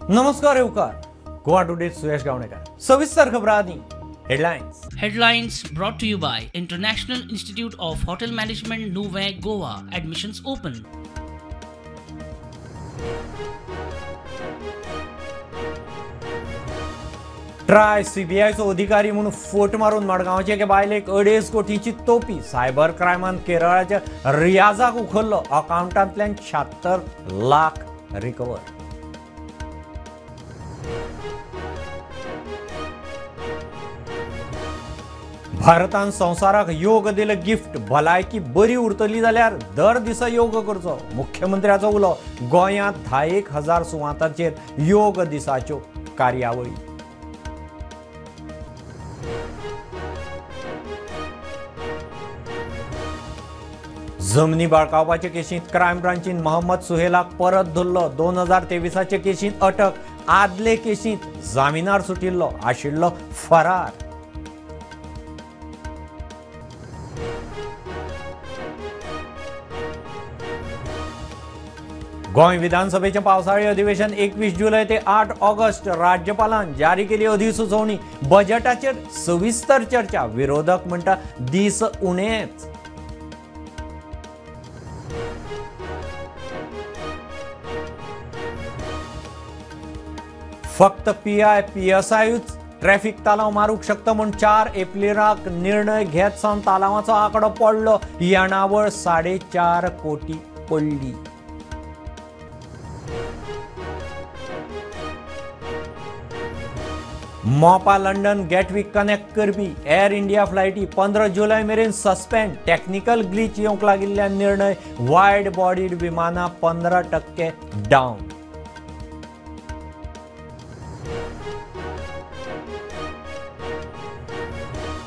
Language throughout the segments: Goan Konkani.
नमस्कार येवकार गोवा टुडे सुयश गावणेकर. सविस्तर खबरां आदी headlines. Headlines brought to you by International Institute of Hotel Management, Nuvem, Goa. Admissions open. TRAI सीबीआयचो अधिकारी म्हणून फोट मारून मडगांवचे एके बायलेक 2.5 कोटींची तोपी. सायबर क्रायमान केरळाच्या रियाजाक उखल्लो. अकावंटांतल्यान 76 लाख रिकवर. भारतान संवसाराक योग दिलें गिफ्ट. भलायकी बरी उरतली जाल्यार दर दिसा योग करचो. मुख्यमंत्र्याचो उलो. गोंयांत 10,000 सुवातांचेर योग दिसाच्यो कार्यावळी. जमनी बळकावपाचे केशींत क्रायम ब्रांचीन मोहम्मद सुहेलाक परत धरलो. 2023 केशींत अटक. आदले केशींत जामिनार सुटिल्लो, आशिल्लो फरार. गोंय विधानसभेचें पावसाळी अधिवेशन 21 जुलय ते 8 ऑगस्ट. राज्यपालान जारी केली अधिसुचोवणी. बजेटाचेर सविस्तर चर्चा. विरोधक म्हणटा दीस उणेच. फक्त पीआय पीएसआयूच ट्रॅफिक तालाव मारूंक शकता म्हूण 4 एप्रिलाक निर्णय घेत सावन तालावाचो आंकडो पडलो. येणावळ 4.5 कोटी पडली. मोपा लंडन गेटविक कनेक्ट करपी एअर इंडिया फ्लायटी 15 जुलय मेरेन सस्पेंड. टेक्निकल ग्लिच येवंक लागिल्ल्यान निर्णय. वायड बॉडीड विमानां 15% डावन.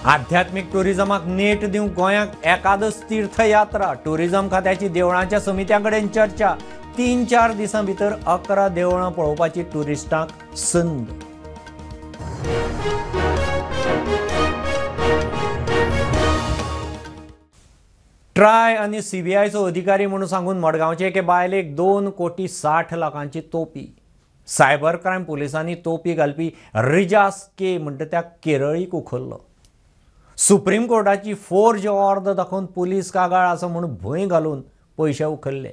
आध्यात्मिक टुरिझमाक नेट दिवंक गोंयाक एकादश तीर्थयात्रा. टुरिझम खात्याची देवळांच्या समित्यां कडेन चर्चा. 3-4 दिसां भितर 11 देवळां पळोवपाची टुरिस्टांक संद. ट्राय आनी सीबीआयचो अधिकारी म्हणून सांगून मडगांवचे एके बायलेक 2,60 कोटी तोपी. सायबर क्रायम पुलिसांनी तोपी घालपी रिजास के म्हणटा त्या केरळीक उखल्लो. सुप्रीम कोर्टाची फोर्ज ऑर्द दाखोवन पुलीस कागाळ आसा म्हूण भंय घालून पयशे उखल्ले.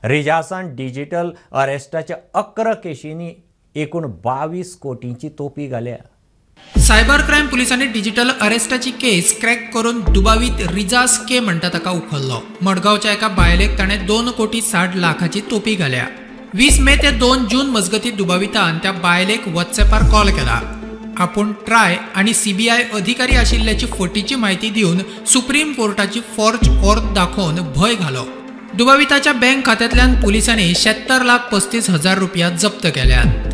रिजासान डिजिटल अरेस्टाच्या 11 केशींनी एकूण 22 कोटींची तोपी घाल्या. सायबर क्रायम पुलिसांनी डिजिटल अरेस्टाची केस क्रॅक करून दुबावीत रिजास के म्हणटा ताका उखल्लो. मडगांवच्या एका बायलेक ताणें 2,60 कोटी तोपी घाल्या. 20 मे ते 2 जून मजगती दुबावितान त्या बायलेक व्हॉट्सएपार कॉल केला. आपूण ट्राय आनी सीबीआय अधिकारी आशिल्ल्याची फटीची म्हायती दिवन सुप्रीम कोर्टाची फॉर्ज ऑर्द दाखोवन भंय घालो. दुबाविताच्या बँक खात्यांतल्यान पुलिसांनी 76,35,000 रुपया जप्त केल्यात.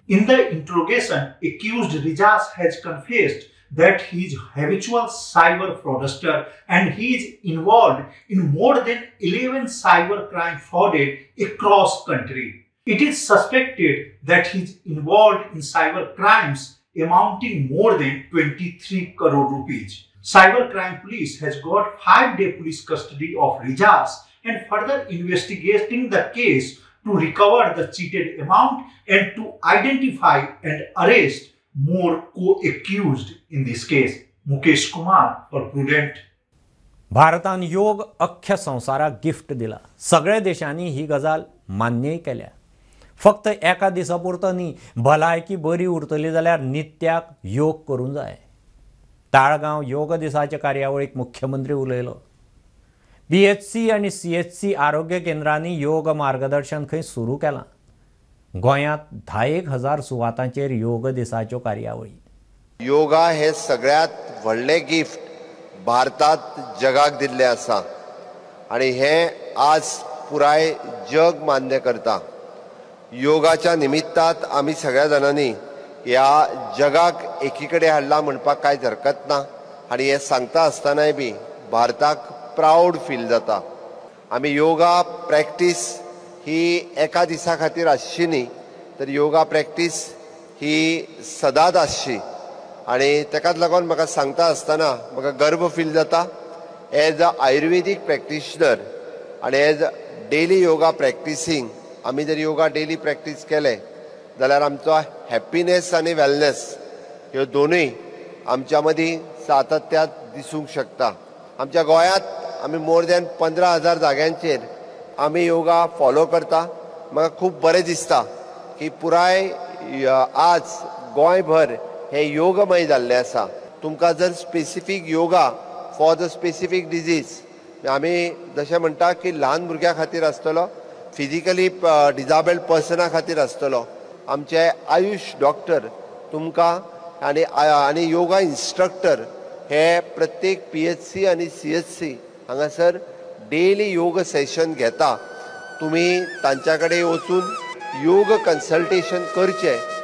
In the interrogation, accused Rijas has confessed that he is habitual cyber fraudster and he is involved in more than 11 cyber crime frauded across country. It is suspected that he is involved in cyber crimes amounting more than 23 crore rupees. Cyber crime police has got 5-day police custody of Rijas and further investigating the case to recover the cheated amount and to identify and arrest more co-accused in this case. Mukesh Kumar for Prudent. भारतान योग अख्ख्या संवसाराक गिफ्ट दिला. सगळ्या देशांनी ही गजाल मान्यय केल्या. फक्त एका दिसा पुरतो न्ही, भलायकी बरी उरतली जाल्यार नित्याक योग करूंक जाय. ताळगांव योग दिसाच्या कार्यावळीक मुख्यमंत्री उलयलो. पीएचसी आनी सीएचसी आरोग्य केंद्रांनी योग मार्गदर्शन खंय सुरू केलां. गोंयांत 10,000 सुवातांचेर योग दिसाच्यो कार्यावळी. योगा हे सगळ्यात व्हडलें गिफ्ट भारतात जगाक दिल्लें आसा आनी हें आज पुराय जग मान्य करता. योगाच्या निमित्तात आमी सगळ्या जाणांनी ह्या जगाक एकी कडेन हाडला म्हणपाक कांयच हरकत ना आनी हें सांगता आसतनाय बी भारताक प्रावड फील जाता. आमी योगा प्रॅक्टीस ही एका दिसा खातीर आसची न्ही, तर योगा प्रॅक्टीस ही सदांच आसची आनी ताकाच लागून म्हाका सांगता आसतना म्हाका गर्व फील जाता एज अ आयुर्वेदीक प्रॅक्टिशनर आनी एज डेली योगा प्रॅक्टिसींग. आमी जर योगा डेली प्रॅक्टीस केले जाल्यार आमचो हॅप्पीनेस आनी वेलनेस ह्यो दोनूय आमच्या मदीं सातत्यात दिसूंक शकता. आमच्या गोंयांत आमी मोर दॅन 15,000 जाग्यांचेर आमी योगा फॉलो करता. म्हाका खूब बरें दिसता की पुराय आज गोंयभर हें योगमय जाल्लें आसा. तुमकां जर specific yoga for the specific disease, आमी जशें म्हणटा की ल्हान भुरग्यां खातीर आसतलो, फिजिकली डिजाबल्ड पर्सना खातीर आसतलो, आमचे आयुश डॉक्टर तुमकां आनी आनी योगा इन्स्ट्रक्टर हे प्रत्येक PHC आनी CHC हांगासर डेली योग सेशन घेता. तुमी तांच्या कडेन वचून योग कन्सल्टेशन करचें.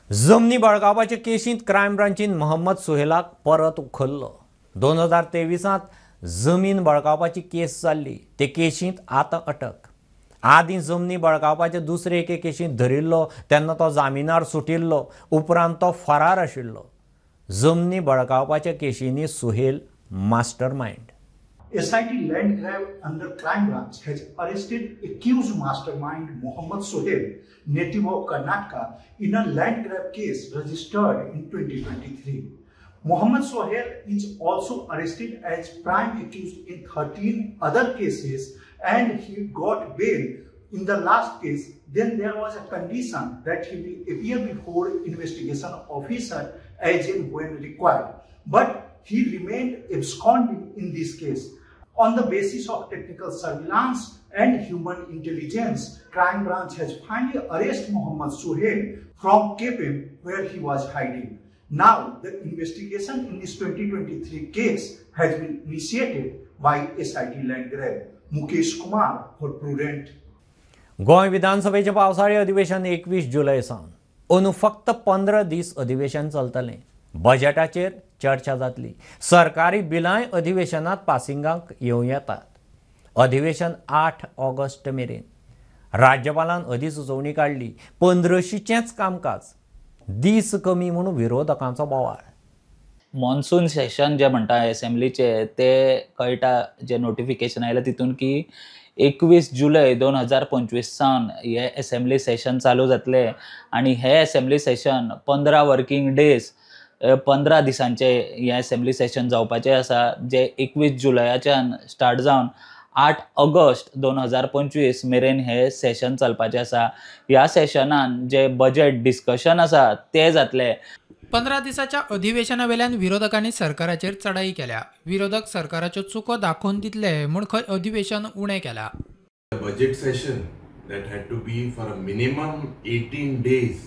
जमनी बळकावपाचे केशींत क्रायम ब्रांचीन मोहम्मद सुहेलाक परत उखल्लो. 2023 जमीन बळकावपाची केस जाल्ली, ते केशींत आतां अटक. आदीं जमनी बळकावपाचे दुसरे एके केशींत धरिल्लो तेन्ना तो जामिनार सुटिल्लो, उपरांत तो फरार आशिल्लो. जमनी बळकावपाच्या केशींनी Suhel mastermind. SIT land grab under crime branch has arrested accused mastermind Mohammad Sohail, native of Karnataka, in a land grab case registered in 2023. Mohammad Sohail is also arrested as prime accused in 13 other cases and he got bail in the last case. Then there was a condition that he will appear before investigation officer as and when required. But he remained absconding in this case. On the basis of technical surveillance and human intelligence, crime branch has finally arrested Mohammad Sohail from Kepem, where he was hiding. Now, the investigation in this 2023 case has been initiated by SIT land grab. Mukesh Kumar for Prudent. Goa विधानसभेचे पावसाळी अधिवेशन 21 जुलय सावन अंदू फक्त 15 दीस अधिवेशन चलतलें. बजेटाचेर चर्चा जातली. सरकारी बिलांय अधिवेशनात पासिंगाक येवं येतात. अधिवेशन 8 ऑगस्ट मेरेन. राज्यपालान अधिसुचोवणी काडली. 15शीचेंच कामकाज, दीस कमी म्हूण विरोधकांचो बोवाळ. मॉन्सून सेशन जे म्हणटा एसेंब्लीचे ते कळटा जे नोटिफिकेशन आयलें तितून की 21 जुलय 2025 सावन हे एसेंब्ली सेशन चालू जातले आनी हे एसेंब्ली सेशन 15 वर्किंग डेज 15 दिसांचे हे एसेंब्ली सेशन जावपाचे आसा, जे 21 जुलयाच्यान स्टार्ट जावन 8 ऑगस्ट 2025 मेरेन हे सेशन चलपाचें आसा. ह्या सेशनान जे बजेट डिस्कशन आसा ते जातले. 15 दिसाच्या अधिवेशना वेल्यान विरोधकांनी सरकाराचेर चढाई केल्या. विरोधक सरकाराच्यो चुको दाखोवन दितले म्हूण खंय अधिवेशन उणें केलां. Budget session that had to be for a minimum 18 days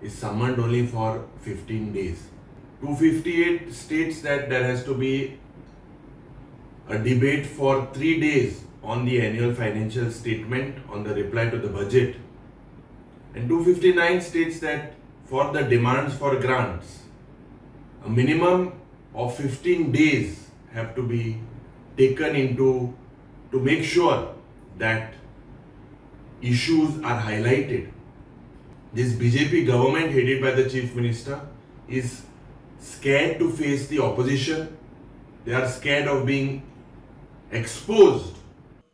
is summoned only for 15 days. 258 states that there has to be a debate for 3 days on the annual financial statement on the reply to the budget, and 259 states that for the demands for grants, a minimum of 15 days have to be taken into to make sure that issues are highlighted. This BJP government headed by the Chief Minister is scared to face the opposition. They are scared of being exposed.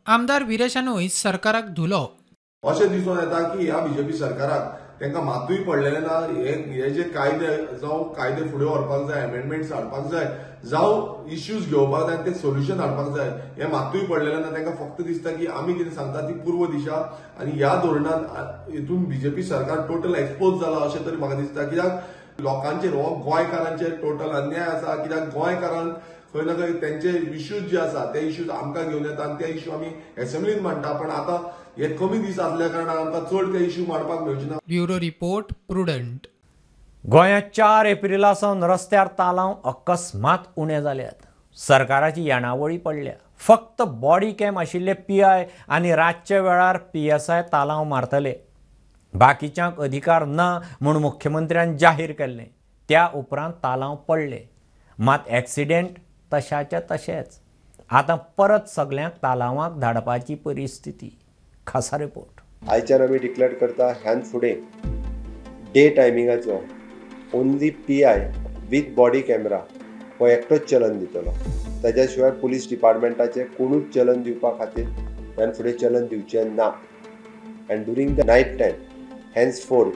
आमदार विरेशानूय सरकाराक धुलो. अशें दिसून येता की ह्या बीजेपी सरकाराक तांकां मातूय पडलेलें ना. हे जे कायदे जावं कायदे फुडें व्हरपाक जाय, अमेंडमेंट्स हाडपाक जाय, जावं इश्यूज घेवपाक जाय, ते सोल्युशन हाडपाक जाय, हे मातूय पडलेलें ना. तांकां फक्त दिसता की आमी कितें सांगता ती पूर्व दिशा आनी ह्या धोरणान हितून बीजेपी सरकार टोटल एक्सपोज जाला अशें तरी म्हाका दिसता. कित्याक लोकांचेर हो गोंयकारांचेर टोटल अन्याय आसा. कित्याक गोंयकारांक खंय ना खंय तेंचे इश्यूज जे आसा ते इश्यूज आमकां घेवन येता आनी ते इश्यू आमी एसेंब्लीन मांडटा, पण आतां हे कमी दीस आसल्या कारणान आमकां चड ते इश्यू मांडपाक मेळचे ना. Bureau report, Prudent. गोंयांत 4 एप्रिला सावन रस्त्यार तालांव अकस्मात उणे जाल्यात. सरकाराची येणावळी पडल्या. फक्त बॉडी कॅम आशिल्ले पीआय आनी रातच्या वेळार पीएसआय तालांव मारतले, बाकीच्यांक अधिकार ना म्हूण मुख्यमंत्र्यान जाहीर केल्लें. त्या उपरांत तालांव पडले, मात एक्सिडेंट तशाचे तशेच. आतां परत सगल्यांक तालांवाक धाडपाची परिस्थिती. खासा रिपोर्ट. आयच्यान आमी डिक्लेअर करता ह्यान फुडें day टायमिंगाचो only PI with body camera हो एकटोच चलन दितलो. ताज्या शिवाय पुलीस डिपार्टमेंटाचे कोणूच चलन दिवपा खातीर ह्यान फुडें चलन दिवचें ना. And during the night time henceforth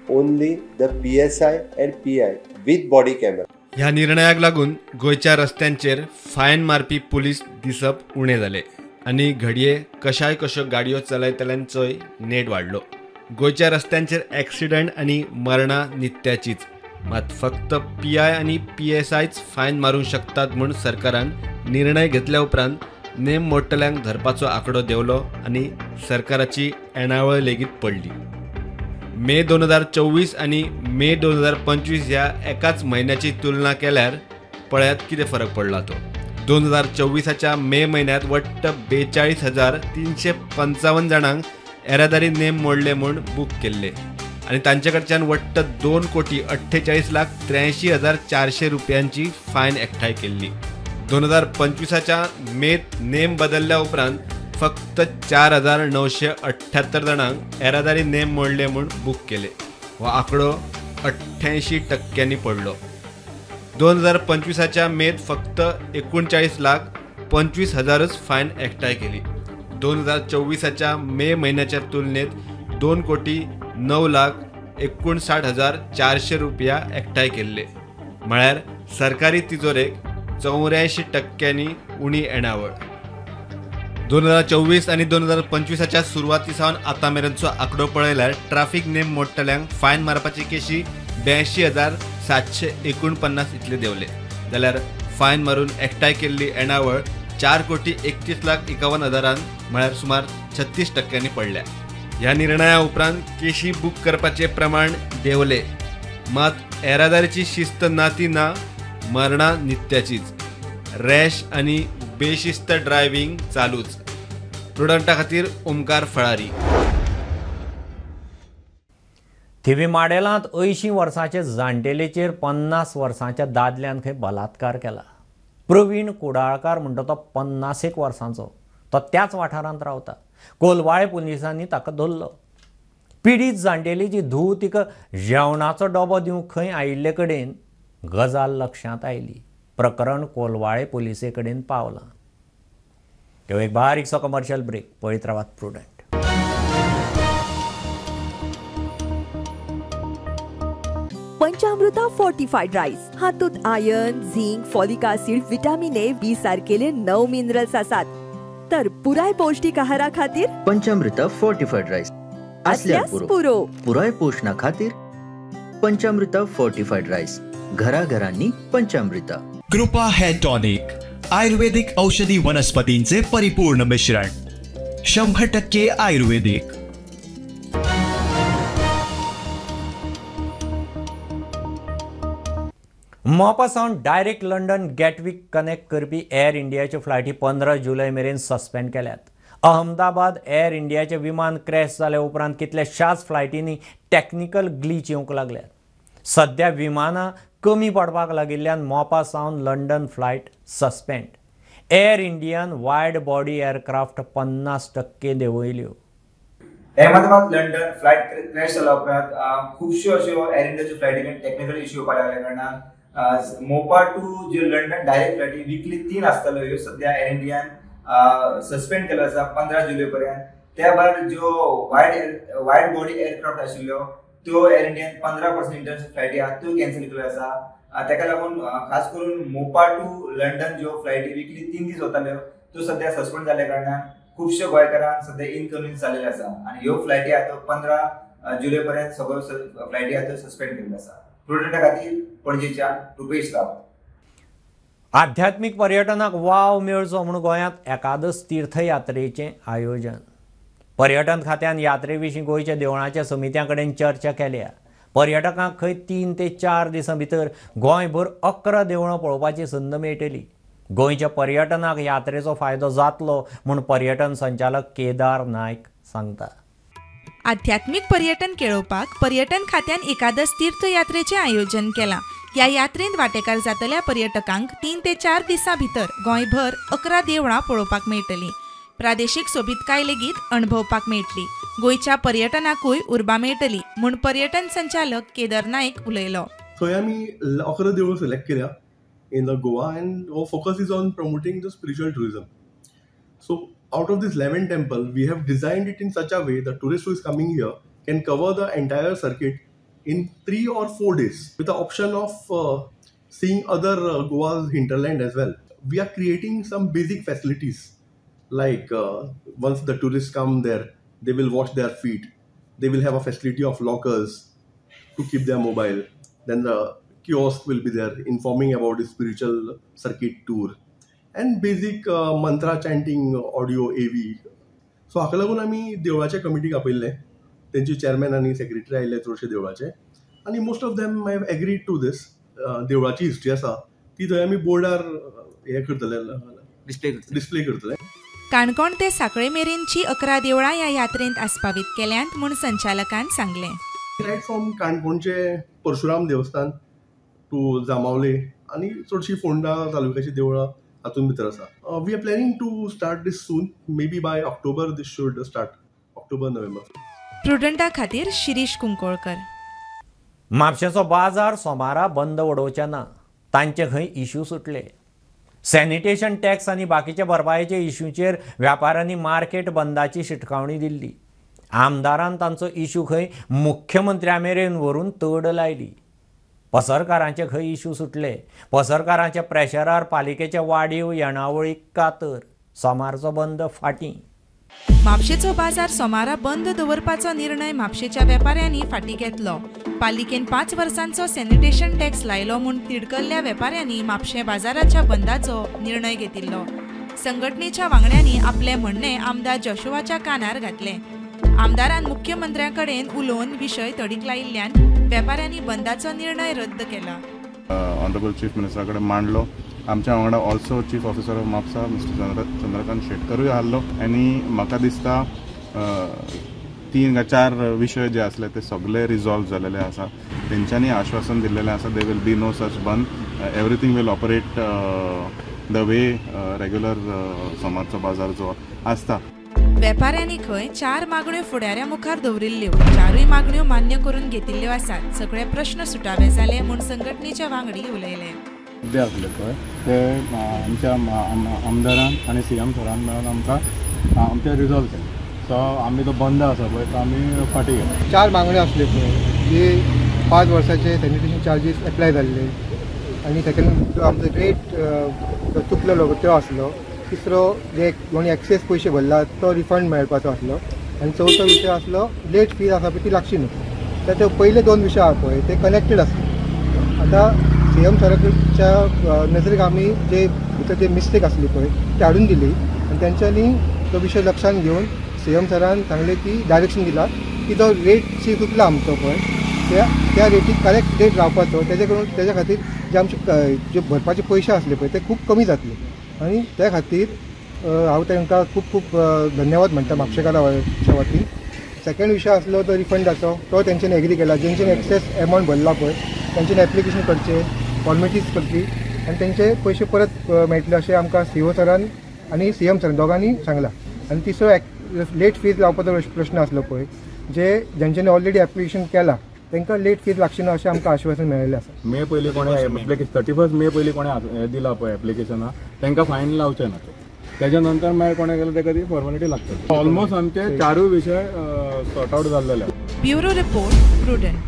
only the PSI and PI with body camera. ह्या निर्णयाक लागून गोंयच्या रस्त्यांचेर फायन मारपी पुलीस दिसप उणें जालें आनी घडये कशाय कश्यो गाडयो चलयतल्यांचोय नेट वाडलो. गोंयच्या रस्त्यांचेर एक्सिडंट आनी मरणां नित्याचीच, मात फक्त पीआय आनी पीएसआयच फायन मारूंक शकतात म्हूण सरकारान निर्णय घेतल्या उपरांत नेम मोडटल्यांक धरपाचो आंकडो देंवलो आनी सरकाराची येणावळ लेगीत पडली. मे 2024 आनी मे 2025 ह्या एकाच म्हयन्याची तुलना केल्यार पळयात कितें फरक पडला तो. 2024च्या मे म्हयन्यांत वट्ट 42,355 जाणांक येरादारी नेम मोडले म्हूण बूक केल्ले आनी तांचे कडच्यान वट्ट 2,48,83,400 रुपयांची फायन एकठांय केल्ली. 2025च्या मेत नेम बदलल्या उपरांत फक्त 4,978 जाणांक येरादारी नेम मोडले म्हूण बूक केले. हो आंकडो 88% पडलो. 2025च्या मेत फक्त 39,25,000 फायन एकठांय केली. 2024च्या मे म्हयन्याच्या तुलनेत 2,09,59,400 रुपया एकठांय केल्ले, म्हळ्यार सरकारी तिजोरेक 84% उणी येणावळ. 2024 आनी 2025च्या सुरवाती सावन आतां मेरेनचो आंकडो पळयल्यार ट्राफीक नेम मोडटल्यांक फायन मारपाची केशी 82,749 इतले देंवले, जाल्यार फायन मारून एकठांय केल्ली येणावळ 4,31,51,000 म्हळ्यार सुमार 36% पडल्या. ह्या निर्णया उपरांत केशी बूक करपाचें प्रमाण देंवलें, मात येरादारीची शिस्त ना ती ना, मरणां नित्याचीच, रॅश आनी बेशिस्त ड्रायव्हिंग चालूच. प्रुडंटा खातीर ओमकार फळारी. थिवी माडेलांत 80 वर्सांचे जाणटेलेचेर 50 वर्सांच्या दादल्यान खंय बलात्कार केला. प्रवीण कुडाळकार म्हणटा तो 50 वर्सांचो, तो त्याच वाठारांत रावता. कोलवाळे पुलिसांनी ताका धरलो. पिडीत जाणटेलेची धूव तिका जेवणाचो डबो दिवंक खंय आयिल्ले कडेन गजाल लक्षांत आयली. प्रकरण कोलवाळे पुलिसे कडेन पावलां. ह्यो एक बारीकसो कमर्शियल ब्रेक. पळयत रावात प्रुडंट. पंचामृता फोर्टिफाईड राईस हातूंत iron, zinc, folic acid, vitamin A, B सारकेले 9 मिनरल्स आसात. तर पुराय पौष्टिक आहारा खातीर पंचामृता फोर्टिफाईड राईस आसल्यार पुरो. पुराय पोषणा खातीर पंचामृता फोर्टिफाईड राईस, घराघरांनी पंचामृता. कृपा हेअर टॉनिक, आयुर्वेदिक औषधी वनस्पतींचे परिपूर्ण मिश्रण, 100% आयुर्वेदिक. मोपा सावन डायरेक्ट लंडन गॅटविक कनेक्ट करपी एअर इंडियाच्यो फ्लायटी 15 जुलय मेरेन सस्पेंड केल्यात. अहमदाबाद एअर इंडियाचें विमान क्रॅश जाल्या उपरांत कितल्याशाच फ्लायटींनी टॅक्निकल ग्लीच येवंक लागल्यात. सध्या विमानां कमी पडपाक लागिल्ल्यान मोपा सावन लंडन फ्लायट सस्पेंड. एअर इंडियान वायड बॉडी एअरक्राफ्ट 50% देंवयल्यो. अहमदाबाद लंडन फ्लायट क्रॅश जाल्या उपरांत खुबश्यो अश्यो एअर इंडियाच्यो फ्लायटी टॅक्निकल इश्यू येवपाक लागल्या कारणान मोपा टू ज्यो लंडन डायरेक्ट फ्लायटी विकली 3 आसताल्यो ह्यो सद्या एअर इंडियान सस्पेंड केल्यो आसा 15 जुलय पर्यंत. त्या भायर ज्यो वायड बॉडी एअरक्राफ्ट आशिल्ल्यो त्यो एअर इंडियान 15% इंटरनॅशनल फ्लायटी आहा त्यो कॅन्सल केल्ल्यो आसा. ताका लागून खास करून मोपा टू लंडन ज्यो फ्लायटी विकली 3 दीस वताल्यो त्यो सद्या सस्पेंड जाल्ल्या कारणान खुबश्या गोंयकारांक सद्या इनकन्विनियन्स जाल्लें आसा आनी ह्यो फ्लायटी आहा त्यो 15 जुलय पर्यंत सगळ्यो फ्लायटी आहा त्यो सस्पेंड केल्ल्यो आसा. प्रुडंटा खातीर पणजेच्या रुपेश रावत. आध्यात्मीक पर्यटनाक वाव मेळचो म्हूण गोंयांत एकादश तीर्थयात्रेचें आयोजन. पर्यटन खात्यान यात्रे विशीं गोंयच्या देवळाच्या समित्यां कडेन चर्चा केल्या. पर्यटकांक खंय 3 ते 4 दिसां भितर गोंयभर 11 देवळां पळोवपाची संद मेळटली. गोंयच्या पर्यटनाक यात्रेचो फायदो जातलो म्हूण पर्यटन संचालक केदार नायक सांगता. आध्यात्मीक पर्यटन केळोवपाक पर्यटन खात्यान एकादश तीर्थयात्रेचें आयोजन केलां. ह्या यात्रेंत वांटेकार जातल्या पर्यटकांक 3 ते 4 दिसां भितर गोंयभर 11 देवळां पळोवपाक मेळटलीं. प्रादेशीक सोबीतकाय लेगीत अणभवपाक मेळटली. गोंयच्या पर्यटनाकूय उर्बा मेळटली म्हूण पर्यटन संचालक केदार नायक उलयलो. थंय आमी 11 देवळां सिलेक्ट केल्या in the Goa and our focus is on promoting the spiritual tourism. So out of this 11 temple we have designed it in such a way the tourist who is coming here can cover the entire circuit in 3 or 4 days with the option of seeing other Goa's hinterland as well. We are creating some basic facilities like once the tourists come there, they will wash their feet. They will have a facility of lockers to keep their mobile. Then the kiosk will be there informing about the spiritual circuit tour and basic mantra chanting audio AV. So हाका लागून आमी देवळाच्या कमिटीक आपयल्ले, तेंचे चेअरमॅन आनी सेक्रेटरी आयिल्ले चडशे देवळाचे आनी most of them have agreed to this. देवळाची हिस्ट्री आसा ती थंय आमी बोर्डार हें करतले, डिस्प्ले करतले. काणकोण ते साखळे मेरेनची 11 देवळां ह्या यात्रेंत आस्पावीत केल्यांत म्हूण संचालकान सांगलें. रायट फ्रॉम काणकोणचे परशुराम देवस्थान टू जामावले आनी चडशी फोंडा तालुक्याची देवळां हातूंत भितर आसा. We are planning to start this soon, maybe by October this should start, October November. प्रुडंटा खातीर शिरीष कुंकोळकर. म्हापशेंचो बाजार सोमारा बंद उडोवचे ना, तांचे खंय इश्यू सुटले. सॅनिटेशन टॅक्स आनी बाकीच्या भरपायेच्या इश्यूचेर व्यापाऱ्यांनी मार्केट बंदाची शिटकावणी दिल्ली. आमदारान तांचो इश्यू खंय मुख्यमंत्र्या मेरेन व्हरून तड लायली. पसरकारांचे खंय इश्यू सुटले. पसरकारांच्या प्रेशरार पालिकेचे वाडीव येणावळीक कातर. सोमारचो बंद फाटीं. म्हापशेचो बाजार सोमारा बंद दवरपाचो निर्णय म्हापशेच्या वेपाऱ्यांनी फाटीं घेतलो. पालिकेन 5 वर्सांचो सॅनिटेशन टॅक्स लायलो म्हूण तिडकल्ल्या वेपाऱ्यांनी म्हापशें बाजाराच्या बंदाचो निर्णय घेतिल्लो. संघटनेच्या वांगड्यांनी आपलें म्हणणें आमदार जोशुआच्या कानार घातलें. आमदारान मुख्यमंत्र्यां कडेन उलोवन विशय तडीक लायिल्ल्यान वेपाऱ्यांनी बंदाचो निर्णय रद्द केला. ऑनरेबल चीफ मिनिस्टरा कडेन मांडलो. आमच्या वांगडा also chief officer of Mapusa mister Chandrakant शेटकरूय आहलो आनी म्हाका दिसता 3 का 4 विशय जे आसले ते सगळे रिजॉल्व जालेले आसा. तेंच्यांनी आश्वासन दिल्लेलें आसा there will be no such bandh, everything will operate the way regular सोमारचो बाजार जो आसता. वेपाऱ्यांनी खंय 4 मागण्यो फुडाऱ्या मुखार दवरिल्ल्यो. 4ूय मागण्यो मान्य करून घेतिल्ल्यो आसात. सगळे प्रश्न सुटावे जाले म्हूण संघटनेच्या वांगडी उलयले. मुद्दे आसले पळय ते आमच्या आमदारान आनी सीएम सरान मेळून आमकां आमचे रिजॉल्व केले. सो आमी तो बंद आसा पळय तो आमी फाटीं गेले. 4 मागण्यो आसल्यो पळय जी 5 वर्साचे सॅनिटेशन चार्जीस एप्लाय जाल्ले आनी सेकंड आमचो रेट चुकलेलो तो आसलो. तिसरो जे कोणी एक्सेस पयशे भरला तो रिफंड मेळपाचो आसलो आनी चवथो विशय आसलो लेट फीज आसा पळय ती लागची न्हू. तर ते पयले 2 विशय आहा पळय ते कनेक्टेड आसले. आतां सी एम सराच्या नजरेक आमी जे भितर जे मिस्टेक आसली पळय ते हाडून दिली आनी तेंच्यांनी तो विशय लक्षांत घेवन सी एम सरान सांगलें की डायरेक्शन दिला की जो रेट शी चुकला आमचो पळय त्या रेटीक करेक्ट रेट रावपाचो. तेजे करून तेज्या खातीर जे आमचे जे भरपाचे पयशे आसले पळय ते खूब कमी जातले आनी त्या खातीर हांव तांकां खूब खूब धन्यवाद म्हणटा म्हापशेकाराच्या वतीन. सेकंड विशय आसलो तो रिफंडाचो, तो तेंच्यांनी एग्री केला. जेंच्यांनी एक्सेस एमावंट भरला पळय तेंच्यांनी एप्लिकेशन करचें, फॉर्मेलिटीज करची आनी तेंचे पयशे परत मेळटले अशें आमकां सी ओ सरान आनी सी एम सरान दोगांनी सांगलां. आनी तिसरो लेट फीज लावपाचो प्रश्न आसलो पळय, जे जेंच्यांनी ऑलरेडी एप्लिकेशन केलां तांकां लेट फीज लागची ना अशें आमकां आश्वासन मेळिल्लें आसा. मे पयलीं कोणें 31 मे पयलीं कोणें दिला पळय एप्लिकेशनां तांकां फायन लावचें ना. तेच्या नंतर मागीर कोणें केलें ताका ती फॉर्मेलिटी लागतली. ऑलमोस्ट आमचे 4 विशय सॉर्ट आवट जाल्लेले. Bureau report, Prudent.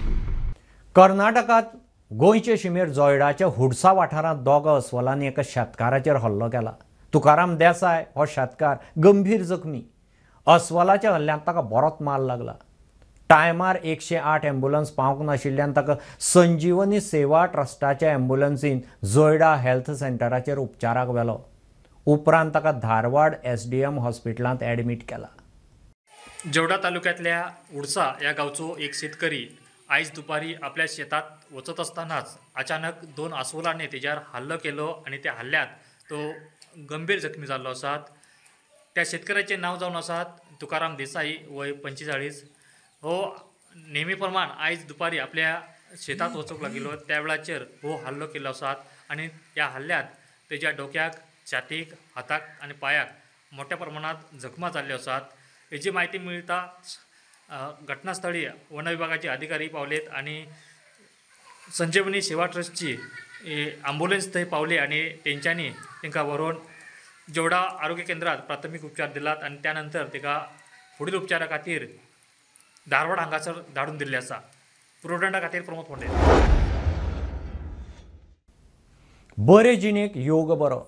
कर्नाटकात गोंयचे शिमेर जोयडाच्या हुडसा वाठारांत दोगा अस्वलांनी एका शेतकाराचेर हल्लो केला. तुकाराम देसाय हो शेतकार गंभीर जखमी. अस्वलाच्या हल्ल्यांत ताका बरोच माल लागला. टायमार 108 ॲम्ब्युलन्स पावंक नाशिल्ल्यान ताका संजीवनी सेवा ट्रस्टाच्या ॲम्ब्युलन्सीन जोयडा हेल्थ सेंटराचेर उपचाराक व्हेलो. उपरांत ताका धारवाड SDM हॉस्पिटलांत ॲडमीट केला. जेवडा तालुक्यातल्या उडसा या गावचो एक शेतकरी आयज दुपारी आपल्या शेतात वचत असतानाच अचानक 2 अस्वलांनी तेच्यार हल्लो केलो आनी त्या हल्ल्यात तो गंभीर जखमी जाल्लो आसात. त्या शेतकऱ्याचे नाव जावन आसात तुकाराम देसाई, वय 45. हो नेहमी प्रमाण आयज दुपारी आपल्या शेतात वचूंक लागिल्लो त्या वेळाचेर हो हल्लो केल्लो आसात आनी ह्या हल्ल्यात तेज्या डोक्याक, छातीक, हाताक आनी पांयाक मोठ्या प्रमाणात जखमा जाल्ल्यो आसात. हेजी म्हायती मेळटा घटनास्थळी वन विभागाचे अधिकारी पावलेत आनी संजीवनी सेवा ट्रस्टची ॲम्ब्युलन्स थंय पावली आनी तेंच्यांनी तांकां व्हरून जेवडा आरोग्य केंद्रात प्राथमीक उपचार दिलात आनी त्यानंतर ताका फुडील उपचारा खातीर धारवाड हांगासर धाडून दिल्ले आसा. प्रुडंटा खातीर प्रमोद फोंडे. बरे जिणेक योग बरो.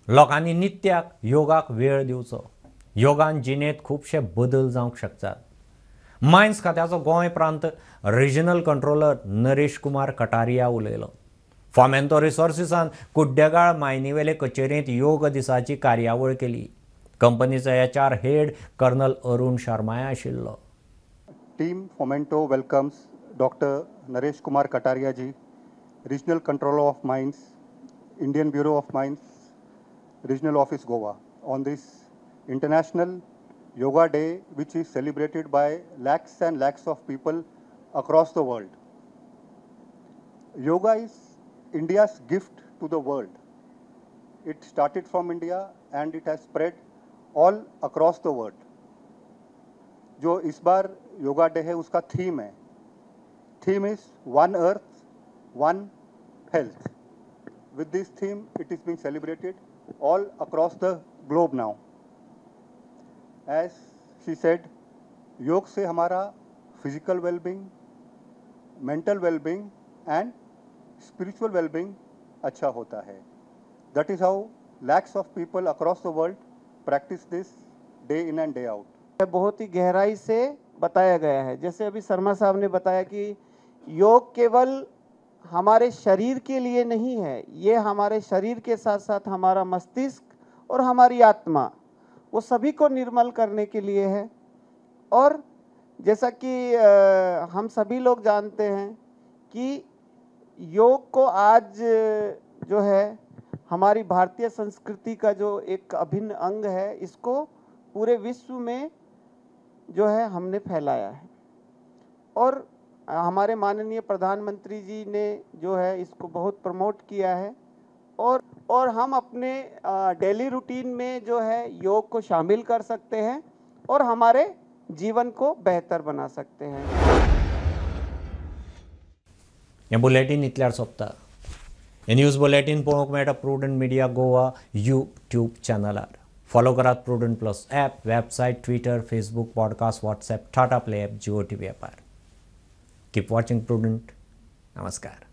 लोकांनी नित्याक योगाक वेळ दिवचो. योगान जिणेंत खुबशे बदल जावंक शकतात. मायन्स खात्याचो गोंय प्रांत रिजनल कंट्रोलर नरेश कुमार कटारिया उलयलो. फोमेंतो रिसोर्सिसान कुड्डेगाळ मायनीवेले कचेरेंत योग दिसाची कार्यावळ केली. कंपनीचो HR head colonel Arun शर्माय आशिल्लो. Team Fomento welcomes Dr. Naresh Kumar Kataria ji, Regional Controller of Mines, Indian Bureau of Mines, Regional Office Goa, on this International Yoga Day, which is celebrated by lakhs and lakhs of people across the world. Yoga is India's gift to the world. It started from India and it has spread all across the world. जो इस बार योगा डे है उसका थीम है, theme is one earth one health. With this theme it is being celebrated all across the globe now. As she said, योग से हमारा physical wellbeing, mental wellbeing and spiritual wellbeing अच्छा होता है. That is how lakhs of people across the world practice this day in and day out. बहुत ही गहराई से बताया गया है. जैसे अभी शर्मा साहब ने बताया कि योग केवल हमारे शरीर के लिए नहीं है, ये हमारे शरीर के साथ साथ हमारा मस्तिष्क और हमारी आत्मा, वो सभी को निर्मल करने के लिए है. और जैसा कि हम सभी लोग जानते हैं कि योग को आज जो है हमारी भारतीय संस्कृति का जो एक अभिन्न अंग है, इसको पूरे विश्व में जो है हमने फैलाया है. और हमारे माननीय प्रधानमंत्री जी ने जो है इसको बहुत प्रमोट किया है. और हम अपने डेली रूटीन में जो है योग को शामिल कर सकते हैं और हमारे जीवन को बेहतर बना सकते हैं. हें बुलेटीन इतल्यार सोंपता. हें न्यूज बुलेटीन पळोवंक मेळटा प्रुडंट मिडिया गोवा यूट्यूब चॅनलार. फॉलो करात Prudent plus app, website, Twitter, Facebook, podcast, WhatsApp, Tata Play app, Jio TV ॲपार. Keep watching Prudent. नमस्कार.